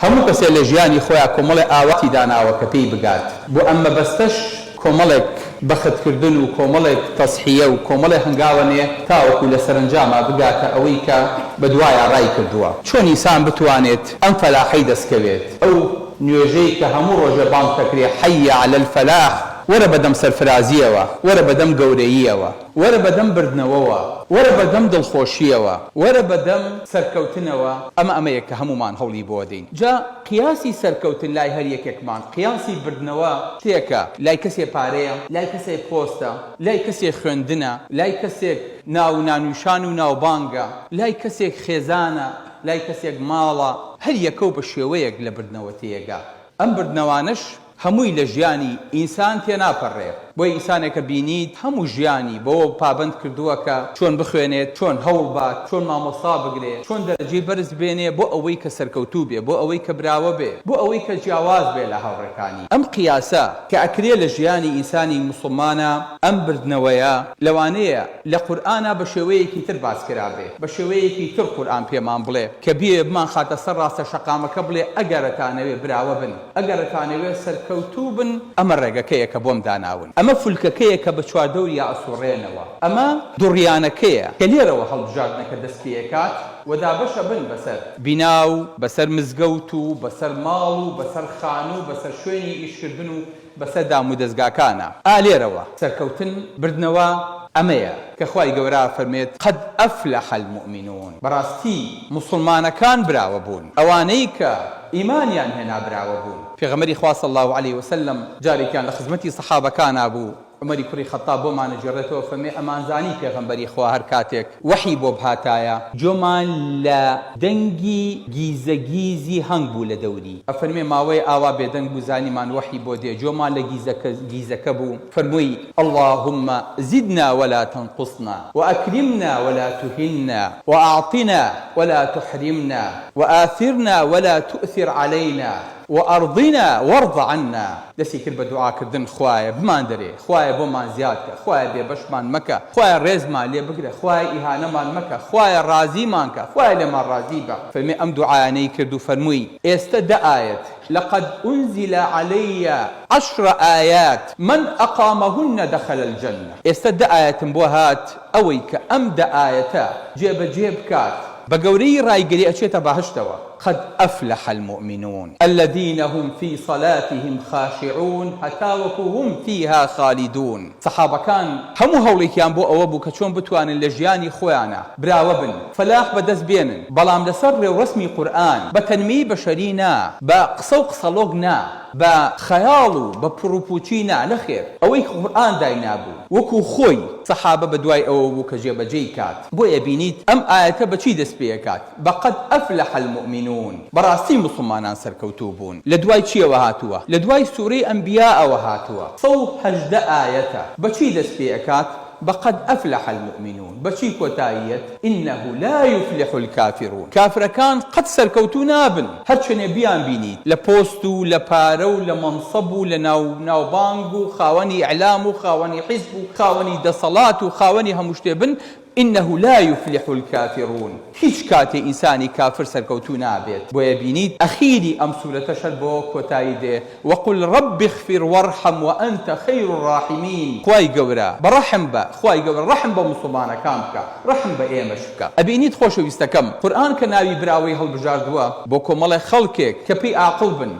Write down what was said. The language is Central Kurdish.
هەموو کەسێ لە ژیانی خۆیا کۆمەڵێ ئاواتی داناوە کە پێی بگات، بۆ ئەم مەبەستەش کۆمەڵێک بەخت کردن و کۆمەڵێک تەزحیە و کۆمەڵێ هەنگاو ئەنێ تاوەکو لە سەرەنجاما بگاتە ئەوەی کە بە دوایا ڕای کردووە. چۆن ئینسان بتوانێت ئەم فەلاحەی دەست کەوێت؟ ئەو نوێژەی کە هەموو ڕۆژێ بانگ دەکرێ حی علی الفلاح، وەرە بەدەم سەرفرازییەوە، وەرە بەدەم گەورەییەوە. وەرە بەدەم بردنەوەوە، وەرە بەدەم دڵخۆشییەوە، وەرە بەدەم سەرکەوتنەوە، ئەمە ئەمەیە کە هەموومان هەوڵی بۆ دەین. جا قیاسی سەرکەوتن لای هەر یەکێکمان، قیاسی بردنەوە شتێکە، لای کەسێ پارەیە، لای کەسێک پۆستە، لای کەسێک خوێندنە، لای کەسێک ناو و نانویشان و ناوبانگە، لای کەسێک خێزانە، لای کەسێک ماڵە، هەر یەکەو بە شێوەیەک لە بردنەوە تێگا. ئەم بردنەوانەش هەمووی لە ژیانی ئینسان تێناپەڕێ، بۆیە ئینسانێکە بینیت هەموو ژیانی بەوە پابەند کردووە کە چۆن بخوێنێت، چۆن هەوڵ بات، چۆن مامۆستا بگرێ، چۆن دەرەجەی بەرز بێنێ بۆ ئەوەی کە سەرکەوتوو بێ، بۆ ئەوەی کە براوە بێ، بۆ ئەوەی کە جیاواز بێ لە هاوڕێکانی. ئەم قیاسە کە ئەکرێ لە ژیانی ئینسانی موسڵمانا ئەم بردنەوەیە لەوانەیە لە قورئانا بە شێوەیەکی تر باس کرابێ، بە شێوەیەکی تر قورئان پێمان بڵێ کە بێ بمانخاتە سەر ڕاستە شەقامەکە بڵێ ئەگەر ئەتانەوێ براوە بن، ئەگەر ئەتانەوێ سەرکەوتوو بن، ئەمە ڕێگەکەیە کە بۆم داناون، ئەمە فولکەکەیە کە بە چواردەوریا ئەسوڕێنەوە، ئەمە دوڕیانەکەیە کە لێرەوە هەڵبژاردنەکە دەست پێ ئەکات و دابەش ئەبن بەسەر بینا و بەسەر مزگەوت و بەسەر ماڵ و بەسەر خانوو و بەسەر شوێنی ئیشکردن و بەسەر دامودەزگاکانا. ئا لێرەوە سەرکەوتن، بردنەوە، ئەمەیە کە خوای گەورە ئەفەرموێت، قد افلح المومنون، بەڕاستی موسڵمانەکان براوە بوون، ئەوانەی کە ئیمانیان هێنا براوە بوون. پێغەمبەری خوا صلی اللە علیە وسلم جارێکیان لە خزمەتی سەحابەکانا بوو، عومەری کوڕی خەتاب بۆمان ئەگێڕێتەوە فەرموێ ئەمانزانی پێغەمبەری خوا هەر کاتێک وەحی بۆ بهاتایە گوێمان لە دەنگی گیزە گیزی هەنگ بوو لە دەوری، ئەفەرموێ ماوەیە ئاوا بێدەنگ بوو زانیمان وەحی بۆ دێ گوێمان لە گیزەکە گیزەکە بوو فەرمووی، اللهم زدنا ولا تنقصنا وأکرمنا ولا تهنا وأعطنا ولا تحرمنا وآثرنا ولا تؤثر علینا وأرضنا وارض عنا، دەستی کرد بە دوعا کردن خوایە بمان دەرێ، خوایە بۆمان زیاد کە، خوایە بێ بەشمان مەکە، خوایە ڕێزمان لێ بگرە، خوایە ئیهانەمان مەکە، خوایە ڕازیمان کە، خوایە لێمان ڕازی بە. فەرمووی ئەم دوعایانەی کرد و فەرمووی، ئێستە دە ئایەت، لقد انزل علی عشر آیات من اقامهن دخل الجنە، ئێستە دە ئایەتم بۆ هات ئەوەی کە ئەم دە ئایەتە جێبەجێ بکات بە گەورەیی ڕایگری ئەچێتە بەهەشتەوە. قد افلح المومنون الذین هم فی صلاتهم خاشعون هەتاوەکو هم فیها خالدون سەحابەکان هەموو هەوڵێکیان بۆ ئەوە بوو کە چۆن بتوانن لە ژیانی خۆیانا براوە بن فەلاح بەدەست بێنن بەڵام لەسەر ڕێوڕەسمی قورئان بە تەنمیەی بەشەری نا بە قسە و قسەڵۆک نا بە خەیاڵ و بە پڕوپوچی نا نەخێر ئەوەی کە قورئان داینابوو وەکو خۆی سەحابە بەدوای ئەوە بوو کە جێبەجێی کات بۆیە بینیت ئەم ئایەتە بە چی دەست پێ ئەکات بە قد افلح المومنون بەڕاستی موسڵمانان سەرکەوتوو بوون لە دوای چیەوە هاتووە لە دوای سورەی ئەنبیاءەوە هاتووە 118 ئایەتە بە چی دەست پێ ئەکات بە قد افلح المومنون بە چی کۆتاییەت انه لا یفلح الکافرون کافرەکان قەت سەرکەوتوو نابن هەرچەنێ بیان بینیت لە پۆست و لە پارە و لە مەنسەب و لە ناو ناوبانگ و خاوەنی ئیعلام و خاوەنی حیزب و خاوەنی دەسەڵات و خاوەنی هەموو شتێ بن انه لا یفلح الکافرون هیچ کاتێ ئینسانی کافر سەرکەوتوو نابێت بۆیە بینیت ئەخیری ئەم سورەتەش هەر بەوە کۆتایی دێ وقل رب اغفر وارحم وانت خیر الراحمین خوای گەورە بەڕەحم بە خوای گەورە ڕەحم بە موسڵمانەکان بکە ڕەحم بە ئێمەش بکە ئەبینیت خۆشەویستەکەم قورئان کە ناوی براوەی هەڵبژاردووە بۆ کۆمەڵێ خەڵکێک کە پێی ئاقڵ بن.